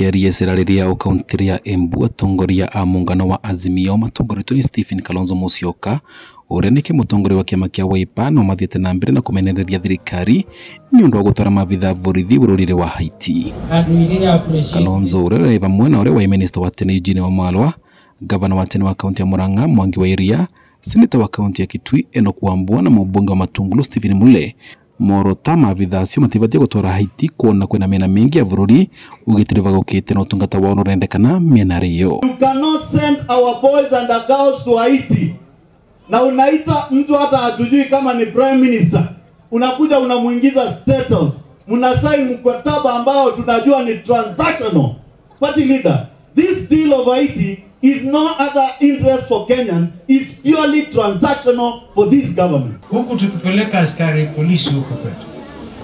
Akiaria icera riria kaunti ya Embu, atongoria a muungano wa Azimio matongoretwo ni Stephen Kalonzo Musyoka uria nĩ mũtongoria wa kĩama kĩa Wiper no mathiĩte na mbere na kũmenereria thirikari nĩ ũndũ wa gũtwara maabitha borithi bũrũri-inĩ wa Haiti. Kalonzo ũrĩa ũrĩ vamwe na ũrĩa warĩ minista wa tene Eugene Wamalwa, gavana wa tene wa kaunti ya Murang'a Mwangi wa Iria, seneta wa kaunti ya Kitui Enoch Wambua na mũmbunge wa Matungulu Stephen Mule morota maabitha acio matibatie gũtwara Haiti kuona kwĩna mĩena mĩingĩ ya bũrũri ũgitĩri bagũkĩte na ũtungata wao nĩũrendekana mĩena rĩyo. You cannot send our boys and our girls to Haiti. Na unaita mtu hata hatujui kama ni prime minister. Unakuja unamuingiza status. Mnasaini mkataba ambao tunajua ni transactional. Party leader, this deal of Haiti is no other interest for Kenyans, is purely transactional for this government. Huku tukipeleka askari polisi huko kwetu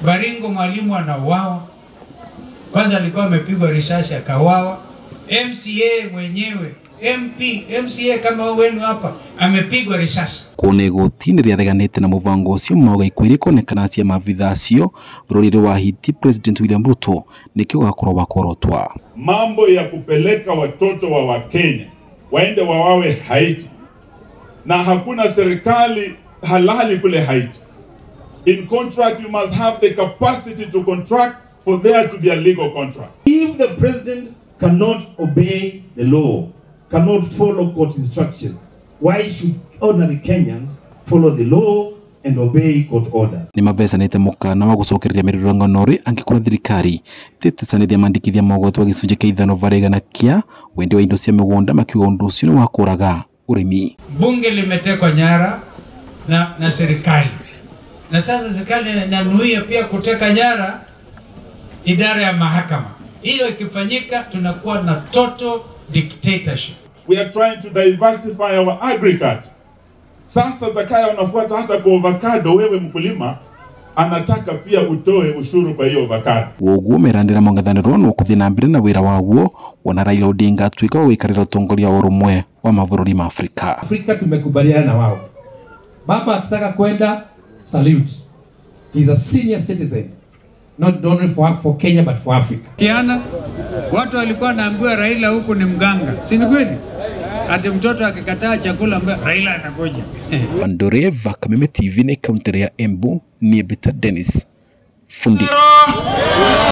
Baringo, mwalimu anauawa. Kwanza alikuwa amepigwa risasi akauawa. MCA mwenyewe, MP, MCA kama wenu hapa amepigwa risasi. Kuona igoti nĩrĩareganĩte na mũbango ũcio mauga ikwĩrĩ kuonekana cia maabitha acio bũrũri-inĩ wa Haiti President William Ruto nĩkĩo gakorwo wakorotwa. Mambo ya kupeleka watoto wa Wakenya waende wawawe Haiti, na hakuna serikali halali kule Haiti. In contract you must have the capacity to contract for there to be a legal contract. If the president cannot obey the law, cannot follow court instructions, why should ordinary Kenyans follow the law and obey court orders? Nĩ mabecanĩte mũkana wa gũcokereria mĩrũrũngano rĩ angĩkorwo thirikari tĩtecanĩria mandĩkithia mogwati wa gĩcunjĩ kĩa ithano varĩ igana kĩa wendia wa indo cia mĩgũnda makiuga ũndũ ũcio nĩ wa kũraga ũrĩmi. Bunge limetekwa nyara na serikali, na sasa serikali inanuia pia kuteka nyara idara ya mahakama. Hiyo ikifanyika tunakuwa na total dictatorship. We are trying to diversify our agriculture. Sasa Zakayo anafuata hata kwa avocado, wewe mkulima anataka pia utoe ushuru kwa hiyo avocado. Woguo merandira mongathaniro no kuthii na mbere na wira waguo wona Raila Odinga atuika wa gwikarira utongoria wa urumwe wa mabũrũri ma Afrika. Afrika tumekubaliana na wao. Baba akitaka kwenda, salute. He's a senior citizen. Not only for Kenya but for Africa. Kiana, watu walikuwa naambiwa Raila huku ni mganga. Si ni kweli? Ati mtoto akikataa chakula ambaye Raila anangoja. Andoreva Kameme TV ne kaunti ya Embu ni Bita Dennis Fundi.